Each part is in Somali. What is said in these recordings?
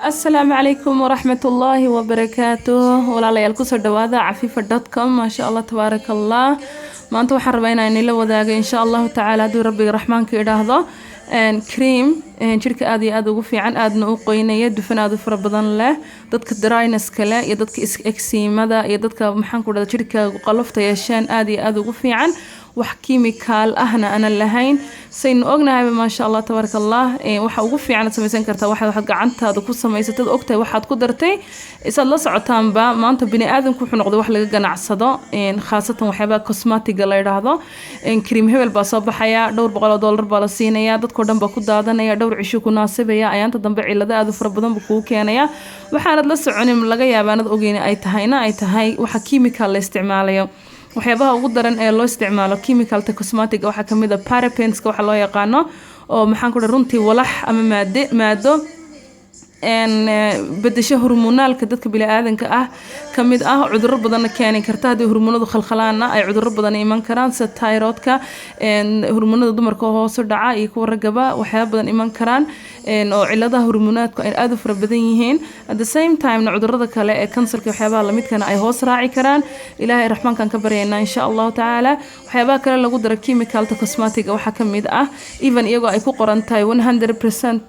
Asalaamu calaykum waraxmatullaahi wabarakaatuh. Walaalayaal, kusoo dhawaada cafiifa.com. Maasha Allah, tabaaraka Allah. Maanta waxaan rabaa inaan inila wadaago, insha Allahu tacaala, hadduu Rabbiga Raxmaanka idhaahdo, cream jirka aad iyo aad ugu fiican, aadna u qoynaya, dufan aad u fara badan leh, dadka dryness-ka leh iyo dadka eczema-da iyo dadka, maxaan ku dhahda, jirka qalofta yeesheen aad iyo aad ugu fiican, wax chemical ahna aanan lahayn. Saynu ognahayba, maasha Allah, tabaaraka Allah, waxa ugu fiican aad samaysan kartaa waxaad gacantaada ku samaysatad, ogtahay waxaad ku dartay. Isaad la socotaanba, maanta bini aadamku wuxuu noqday wax laga ganacsado, khaasatan waxyaabaha cosmetic-ga la yidhaahdo. Cream hebel baa soo baxaya, dhowr boqol oo dollar baa la siinaya, dadkoo dhan baa ku daadanaya, dhowr cisho ku naasibaya, ayaanta dambe cilado aad u fara badan buu kugu keenaya. Waxaanad la soconin, laga yaaba anad ogeyn ay tahayna ay tahay waxa chemical la isticmaalayo. Waxyaabaha ugu daran ee loo isticmaalo chemical-ta cosmetic waxaa kamid a parabenska waxa loo yaqaano, oo, maxaan ku dhahay, runtii walax ama maado bedesho hormonaalka dadka biniaadanka ah kamid ah, cudurro badanna keeni karta. Haddii hormoonadu khalkhalaana, ay cudurro badan iman karaan, sida thyroidka, hormoonada dumarka hoos u dhaca iyo kuwa raggaba, waxyaaba badan iman karaan oo ciladaha hormonaadku ay aad u fara badan yihiin. At the same timena, cudurrada kale ee kansarka, waxyaabaha lamidkana ay hoos raaci karaan. Ilaahay Raxmaankan ka baryaynaa, insha Allahu tacaala. Waxyaabaha kale lagu daro chemicalta cosmetic waxaa kamid ah, even iyagoo ay ku qoran tahay 100%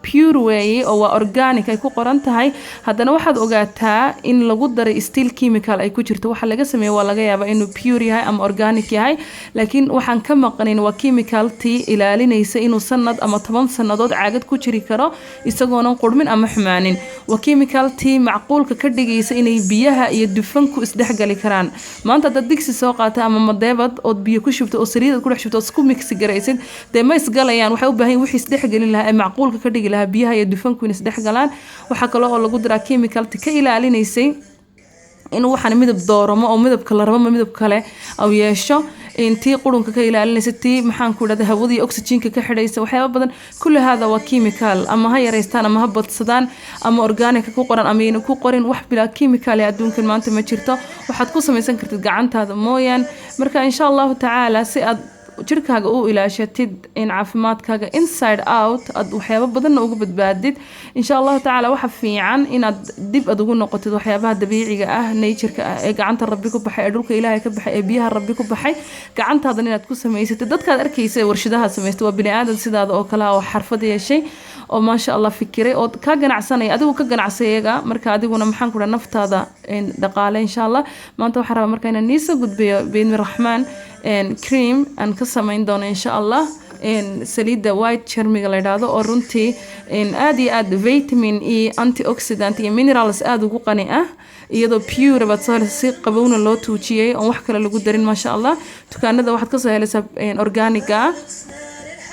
pure weeye oo waa organic ay ku qoran tahay, haddana waxaad ogaataa in lagu daray still chemical ay ku jirto. Waxa laga sameeye waa laga yaabaa inuu pure yahay ama organic yahay, laakiin waxaan ka maqanin waa chemicaltii ilaalinaysa inuu sanad ama 10 sanadood caagad ku jiri karo isagoonan qurmin ama xumaanin. Waa chemicaltii macquulka ka dhigaysa inay biyaha iyo dufanku isdhexgali karaan. Maanta haddaad digsi soo qaata ama madeebad ood biyo ku shubto oo saliid aad ku dhex shubto ood isku mix garaysid, dee ma isgalayaan. Waxay u baahan yihin wixii isdhexgelin lahaa ee macquulka ka dhigi lahaa biyaha iyo dufanku in isdhexgalaan. Waxaa kale oo lagu daraa chemicalti ka ilaalinaysay inuu waxaan midab dooramo oo midabka la rabo ma midab kale au yeesho, tii qurunka ka ilaalinaysa, tii, maxaan ku idhahda, hawada iyo oxygenka ka xidhaysa, waxyaaba badan. Kulli hada waa chemical, ama ha yaraystaan ama ha badsadaan, ama organic ku qoran ama ayna ku qorin. Wax bilaa chemical ee adduunkan maanta ma jirto, waxaad ku samaysan kartid gacantaada mooyaan. Marka, insha Allahu tacaala, si aad jirkaaga u ilaashatid, in caafimaadkaaga inside out aad waxyaabo badanna uga badbaadid, insha Allahu tacaala, waxa fiican inaad dib aad ugu noqotid waxyaabaha dabiiciga ah, nature-ka ah, ee gacanta Rabbi ku baxay, ee dhulka Ilaahay ka baxay, ee biyaha Rabbi ku baxay, gacantaadan inaad ku samaysatid. Dadkaad arkaysa ee warshadaha samaystay waa bini aadan sidaada oo kale ah, oo xarfad yeeshay oo, maasha Allah, fikiray oo ka ganacsanaya, adigu ka ganacsay iyaga. Marka adiguna, maxaan ku dhaha, naftaada dhaqaale, insha Allah. Maanta waxaan rabaa marka inaan niisoo gudbiyo, biidni Raxmaan, cream aan ka samayn doono, insha Allah, saliidda white cherry-ga la yidhaahdo, oo runtii aad iyo aad vitamin E, antioxidant iyo minerals aada ugu qani ah. Iyadoo pure baad soo helaysa, si qabowna loo tuujiyey oon wax kale lagu darin, maasha Allah. Dukaanada waxaad kasoo helaysaa organiga ah,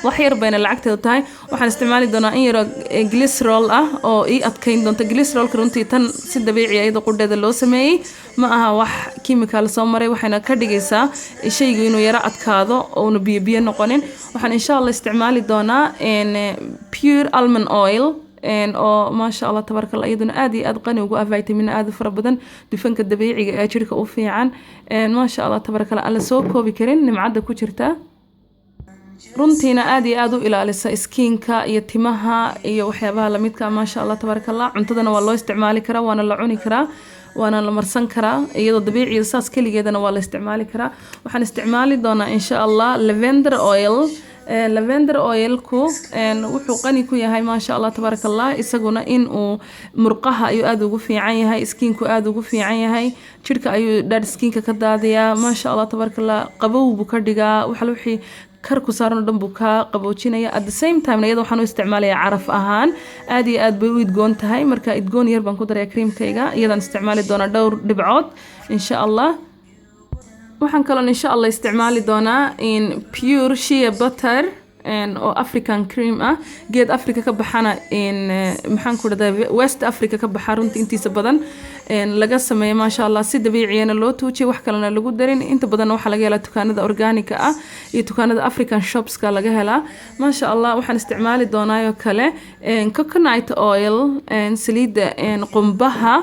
wax yar bayna lacagteedu tahay. Waxaan isticmaali doonaa in yaroo glycerol ah oo ii adkeyn doonta. Glycerolka runtii tan si dabiici ah iyadoo qudheeda loo sameeyey, ma aha wax chemical soo maray, waxayna ka dhigaysaa shaygu inuu yaro adkaado oona biyo biyo noqonin. Waxaan, insha Allah, isticmaali doonaa pure almond oil oo, maasha Allah, tabaaraka Allah, iyaduna aad iyo aad qani ugu ah vitamin aad u fara badan, dufanka dabiiciga ee jirka u fiican, maasha Allah, tabaaraka Allah, aan la soo koobi karin nimcadda ku jirta, runtiina aad iyo aad u ilaalisa skin-ka iyo timaha iyo waxyaabaha lamidka, maasha Allah, tabaaraka Allah. Cuntadana waa loo isticmaali karaa, waana la cuni karaa, waana la marsan karaa iyadoo dabiiciga saas keligeedana waa la isticmaali karaa. Waxaan isticmaali doonaa, insha Allah, lavender oil. Lavender oilku wuxuu qani ku yahay, maasha Allah, tabaaraka Allah, isaguna in uu murqaha ayuu aada ugu fiican yahay, skinku aada ugu fiican yahay, jirka ayuu dead skinka ka daadiyaa, maasha Allah, tabaaraka Allah, qabow buu ka dhigaa, waxa wixii kar ku saaran oo dhan buu kaa qaboojinaya. At the same time, iyada waxaan u isticmaalayaa caraf ahaan, aad iyo aad bay u idgoon tahay. Marka idgoon yar baan ku daraya creamkayga, iyadaan isticmaali doonaa dhowr dhibcood, insha Allah. Waxaan kaloon, insha Allah, isticmaali doonaa in pure shea butter oo African cream ah, geed Africa ka baxana, in, maxaan ku dhahdaa, West Africa ka baxa runtii intiisa badan, laga sameeyo, maasha Allah, si dabiiciyana loo tuujiyay, wax kalena lagu darin. Inta badanna waxaa laga helaa dukaanada organica ah iyo dukaanada African shopska laga helaa, maasha Allah. Waxaan isticmaali doonaayoo kale coconut oil, saliidda qumbaha,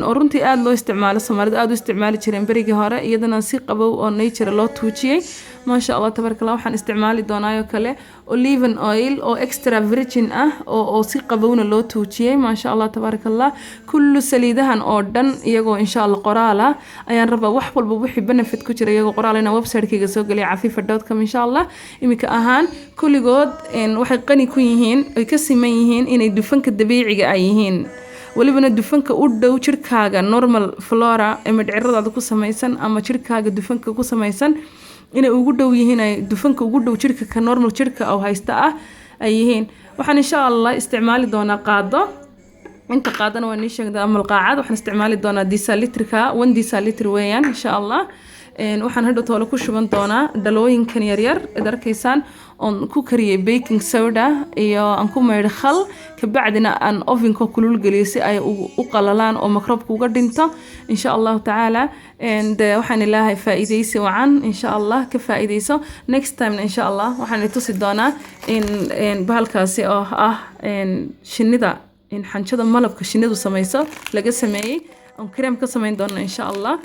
oo runtii aada loo isticmaalo, Soomaalidu aada u isticmaali jireen berigii hore, iyadana si qabow oo nature loo tuujiyey. Maasha Allah, tabaaraka Allah. Waxaan isticmaali doonaa oo kale oliven oil oo extra virgin ah oo si qabowna loo tuujiyey. Maasha Allah, tabaaraka Allah. Kullu saliidahan oo dhan iyagoo insha Allah qoraal ah ayaan rabaa, wax walba wixii benefit ku jira iyagoo qoraal inaan website-kayga soo geliya, cafifa.com, insha Allah. Iminka ahaan kulligood waxay qani ku yihiin, ay ka siman yihiin inay dufanka dabiiciga ay yihiin, welibana dufanka u dhow jirkaaga normal flora ee mindhiciradaada ku samaysan ama jirkaaga dufanka ku samaysan inay ugu dhow yihiin, ay dufanka ugu dhow jirka ka normal jirka oo haysta ah ay yihiin. Waxaan insha Allah isticmaali doonaa qaado, inta qaadana waa nii sheegdaa, malqaacad. Waxaan isticmaali doonaa decilitrka, 1 deciliter weeyaan insha Allah. Waxaan hadhow toole ku shuban doonaa dhalooyinkan yaryar ad arkaysaan oon ku kariyey baking soda iyo aan ku maydho khal, kabacdina aan ovenka kulul geliyo si ay u qalalaan oo microbe-ka uga dhinto insha Allahu tacaala. Waxaan ilaahay faa'iidaysi wacan insha Allah, ka faa'iidayso. Next time insha Allah waxaan tusi doonaa in bahalkaasi oo ah shinnida, in xanjada malabka shinnidu samayso laga sameeyey oon cream ka samayn doono insha Allah.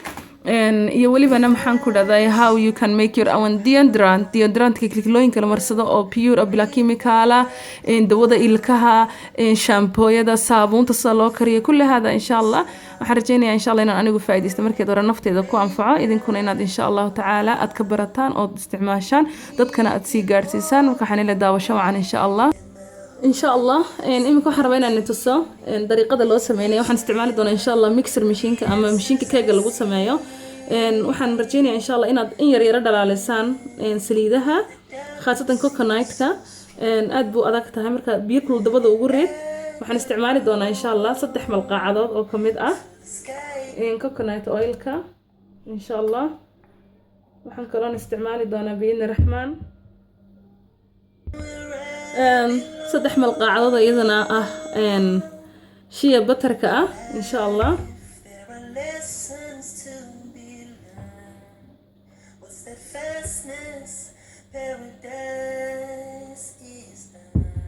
Iyo welibana maxaan ku dhahday, how you can make your own deodorant, deodorantka kilkilooyinka la marsado oo pure oo bila chemical ah, dawada ilkaha, shampooyada, saabuunta sida loo kariyo, kulli hada insha Allah. Waxaan rajeynayaa insha Allah inaan anigu faa'iidaysto, markeed hore nafteeda ku anfaco, idinkuna inaad insha Allahu tacaala aad ka barataan ood isticmaashaan, dadkana aad sii gaadhsiisaan. Marka waxaan ila daawasho wacan insha Allah. Insha Allah iminka waxaan rabaa inaan tuso dariiqada loo sameynayo. Waxaan isticmaali doonaa insha Allah mixer mashiinka ama mashiinka keega lagu sameeyo. Waxaan rajeynayaa insha Allah inaad in yar yaro dhalaalisaan saliidaha, khaasatan coconut-ka. Aad buu adag tahay, marka biyo kulul dabada ugu rid. Waxaan isticmaali doonaa insha Allah 3 malqaacadood oo kamid ah coconut oilka insha Allah. Waxaan kaloon isticmaali doonaa biidni raxmaan 3 malqaacadood oo iyadana ah shea butterka ah insha Allah. There are lessons to be learned. What's that fastness? Paradise is earned.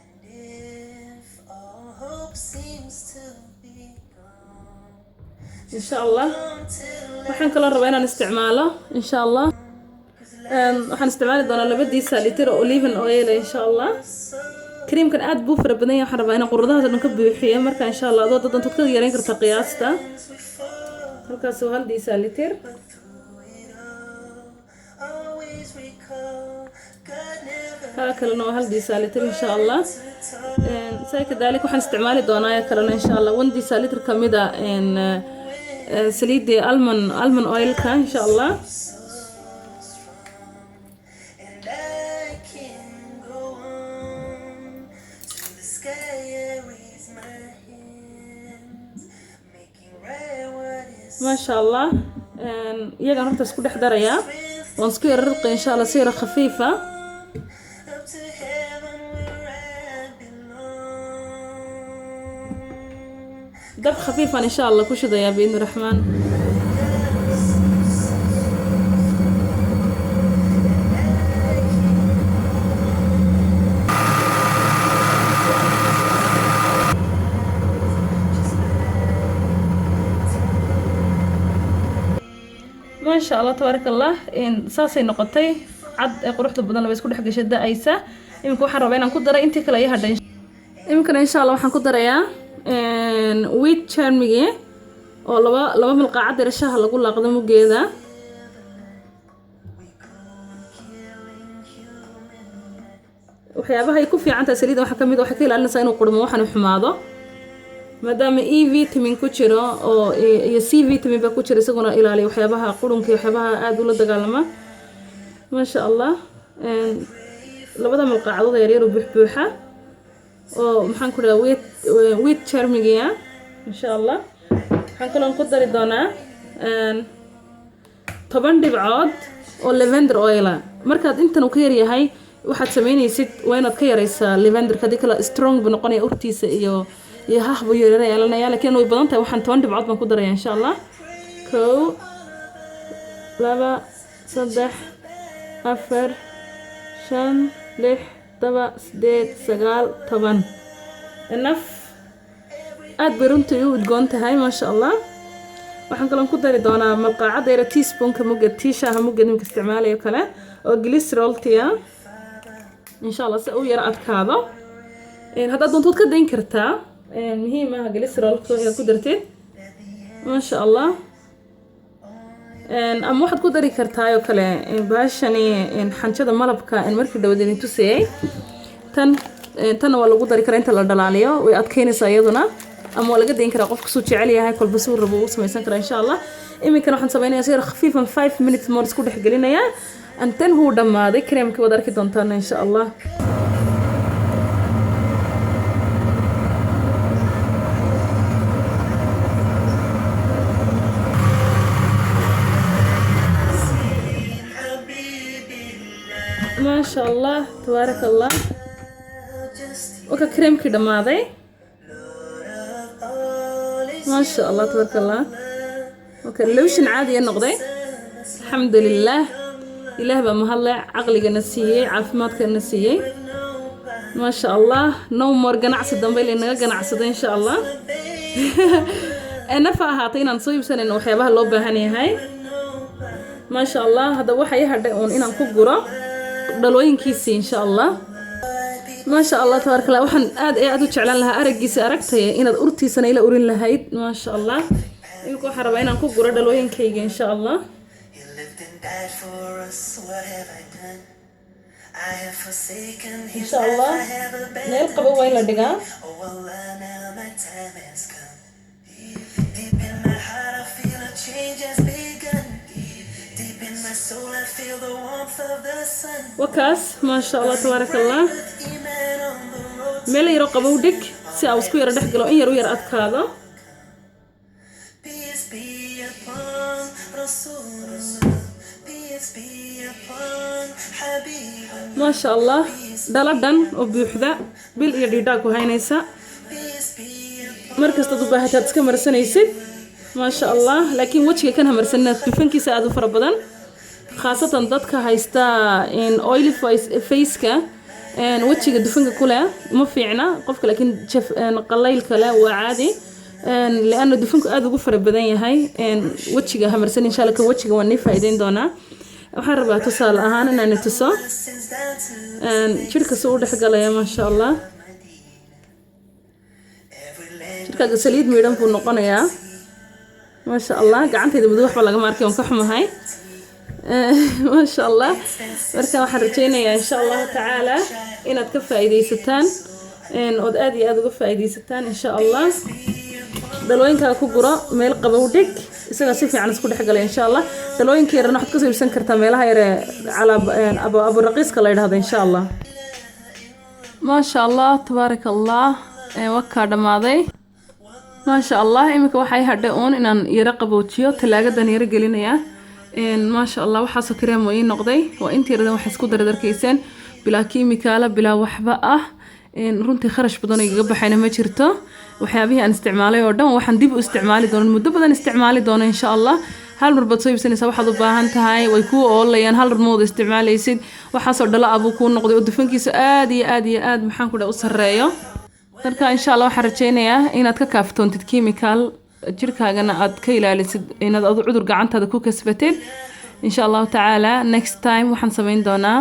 And if all hope seems to be gone, insha Allah. until Waxaan kaloo rabaa inaan isticmaalo insha Allah, waxaan isticmaali doonaa 2 deciliter oo oliven oil insha Allah. Creamkan aad buu fara badan yahay, waxaan rabaa inaan quradahaas oo dhan ka buuxiyo. Marka insha Allah adoo dadantood ka yareyn karta qiyaasta. we fall, Halkaas waa 1 deciliter. but through it all, always recall God never Kaa kalena waa 1 deciliter insha Allah. Saa kadalik waxaan isticmaali doonaa kalena insha Allah 1 deciliter kamida saliidii almond oilka insha Allah. so strong, and I can go on to the sky. I raise my hands, making right what is Maasha Allah. Iyagaan horta isku dhex darayaa, waan isku yara ridqi insha Allah si yara khafiifa. Up to heaven where I belong. Dab khafiifan insha Allah ku shidayaa biidni raxmaan. Maasha Allah, tabaaraka Allah. Saasay noqotay cad ee quruxda badan laba isku dhex gashay da-aysa. Iminka waxaan rabaa inaan ku daray intii kale ii hadhay. Iminkana insha Allah waxaan ku darayaa wheat germigi oo laba malqaacad yar shaaha lagu laaqdo mugeeda. We go on killing human Waxyaabaha ay ku fiican tahay saliidda waxaa kamid ah waxay ka ilaalinaysaa inuu qurmo, waxaan xumaado, maadaama E vitamin ku jiro oo iyo C vitamin ba ku jira, isaguna ilaaliya waxyaabaha qurunka iyo waxyaabaha aada ula dagaalama. Maasha Allah. Labada malqaacadood yaryar oo buuxbuuxa oo maxaan ku dhahaa wheat germigiya insha Allah. Waxaan kaloon ku dari doonaa 10 dhibcood oo lavender oil ah. Markaad intan uu ka yaryahay waxaad sameynaysid waa inaad ka yaraysaa lavenderka, haddii kale strong buu noqonaya urtiisa iyo hah buu yaryara yeelanaya, laakiin way badan tahay. Waxaan 10 dhibcood baan ku daraya insha Allah: 1, 2, 3, 4, 5, 6, 7, 8, 9, 10. Enough. Aad bay runtii u udgoon tahay, maasha Allah. Waxaan kaloon ku dari doonaa malqaacadda yara, teaspoonka mugga, tea shaaha mugga nimka isticmaalayo kale, oo glycerol tia, insha Allah, si uu yara adkaado. Haddaad doonto waad ka dayn kartaa, muhiim ah glycerolka inaad ku dartid, maasha Allah. Ama waxaad ku dari kartaa oo kale baashani xanjada malabka markii dhawaad idin tusayay. Tan tanna waa lagu dari karaa inta la dhalaaliyo, way adkeynaysaa iyaduna. Ama waa laga dayn karaa, qofka suu jecel yahay, kolba suu rabo uu samaysan karaa, insha Allah. Iminkana waxaan samaynayaa si yar khafiifan, 5 minutes more isku dhex gelinayaa, and then wuu dhammaaday creamkii, waad arki doontaan, insha Allah. Maasha Allah, tabaaraka Allah. Waka creamkii dhammaaday, maasha Allah, tabaaraka Allah. Waka lotion caadiya noqday, alxamdu lilah. Ilaah baa mahadle, caqligana siiyey, caafimaadkana siiyey, maasha Allah. No more ganacsi dambe inaga ganacsado, insha Allah. Nafa ahaatay inaan soo iibsanayno waxyaabaha loo baahan yahay, maasha Allah. Haddaba waxa ii hadhay uun inaan ku guro dhalooyinkiisii, insha Allah. Maasha Allah, tabaaraka Allah. Waxaan aad iyo aad u jeclaan lahaa araggiisa aragtaya inaad urtiisana ila urin lahayd, maasha Allah. Imika waxaan rabaa inaan ku guro dhalooyinkayga, insha Allah. He lived and died for us. What have I done? I have forsaken his Insha Allah. life. I have abandoned Meel qabow waa in la dhigaa. Oh Allah, now my time has come. Deep in my heart, I feel a change has begun. Deep in my soul, I feel the warmth of the sun. Wakaas, maasha Allah, tabaaraka Allah. With Iman on the road, Meel yaro qabow dhig si aa isku yaro dhex galo, in yar u yar adkaado. Peace be upon Rasulullah. Peace be upon Habibullah. Maasha Allah, dhalo dhan oo buuxda bil iyo dhiidhaa ku haynaysa. Peace be upon Mar kastaad u baahataad iska marsanaysid, maasha Allah. Laakiin wejiga kan hamarsanina, dufankiisa aada u fara badan, khaasatan dadka haysta oily face-ka, wejiga dufanka ku leh uma fiicna qofka, laakiin jaf qalaylka leh waa caadi, lianna dufanku aada ugu fara badan yahay. Wejiga hamarsan, insha Allah. Kan wejiga waa nii faa'iideyn doonaa. Waxaan rabaa tusaale ahaan inaan tuso sins down to jirka si u dhexgalaya, maasha Allah. Every land Jirkaaga saliid miidhan buu noqonayaa, maasha Allah. Gacantayda madow waxba lagama arkay, waan ka xumahay, maasha Allah. Marka waxaan rajaynayaa, insha Allahu tacaala, inaad ka faa'iidaysataan ood aad iyo aad uga faa'iidaysataan, insha Allah. Dhalooyinkaaga ku guro, meel qabow dhig, isagaa si fiican isku dhex galay, insha Allah. Dhalooyinka yarana waxaad kasoo iibsan kartaa meelaha yare calaab abu aburaqiiska la yidhahdo, insha Allah. Maasha Allah, tabaaraka Allah. Wakaa dhammaaday, maasha Allah. Iminka waxay hadhay uun inaan yaro qaboojiyo, talaagadan yaro gelinayaa. Maasha Allah, waxaasoo kareem ii noqday. Waa intii yaradan wax isku dardarkayseen, bilaa kiimikaala, bilaa waxba ah. Runtii kharash badan oo igaga baxayna ma jirto. Waxyaabihii aan isticmaalay oo dhan waxaan dib u isticmaali doono, muddo badan isticmaali doono, insha Allah. Hal mar baad soo iibsanaysaa waxaad u baahan tahay, way kuu oolayaan, hal mar ma wada isticmaalaysid. Waxaasoo dhalo abuu kuu noqday oo dufankiisa aad iyo aad iyo aad, maxaan ku dhaha, u sarreeyo. Marka insha Allah waxaan rajaynayaa inaad ka kaaftoontid chemical, jirkaagana aad ka ilaalisid inaad adu cudur gacantaada ku kasbatid, insha Allahu tacaala. Next time waxaan samayn doonaa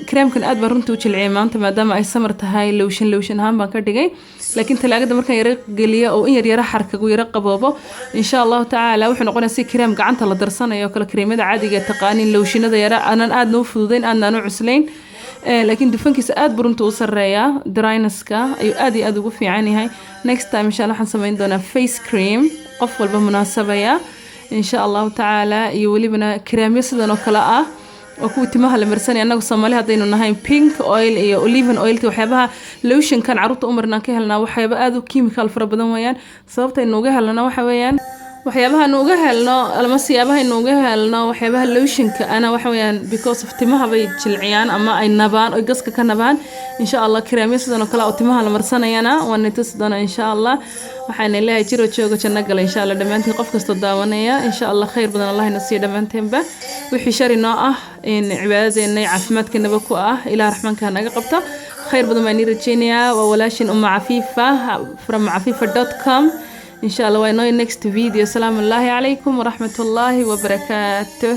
creamkan aad baan runtii u jilciyay maanta, maadaama ay samar tahay, lotion lotion ahaan baan ka dhigay. Laakiin talaagada markaan yaro geliyo oo in yar yaro xarkagu yaro qaboobo, insha Allahu tacaala, wuxuu noqonayaa si cream gacanta la darsanayo oo kale, creamyada caadiga ee taqaanin, lotionada yara aanan aadna u fududayn, aadna aan u cuslayn. Laakiin dufankiisa aad buu runta u sarreeyaa, drynesska ayuu aad iyo aad ugu fiican yahay. Next time, insha Allah, waxaan samayn doonaa face cream qof walba munaasabaya, insha Allahu tacaala, iyo welibana creamyo sidan oo kale ah oo kuwii timaha la marsanay. Annagu Soomaali haddaynu nahay, pink oil iyo oliven oil, waxyaabaha lotionkan carruurta u marinaan ka helnaa waxyaaba aad u chemical fara badan weeyaan. Sababtaynu uga helnana waxa weeyaan, waxyaabaha uga helno ama siyaabaha uga helno waxyaabaha lotionka ana waxa weeyaan because of timaha bay jilciyaan ama ay nabaan oy gaska ka nabaan. Insha Allah kareemyo sidan oo kale oo timaha la marsanayana waan tusi doonaa, insha Allah. Waxaana leeyahay jiro jooga, janno gala, insha Allah. Dhammaantiin qof kastoo daawanaya, insha Allah, khayr badan Allah ina siiyo dhammaanteenba. Wixii shari noo ah in cibaadadeena iyo caafimaadkeenaba ku ah, Ilaah raxmaanka naga qabto. Khayr badan baan ii rajaynayaa. Waa walaashin Uma Cafiifa from cafiifa.com. Insha Allah waa inoo next video. Asalaamu allaahi calaykum waraxmatullaahi wabarakaatuh.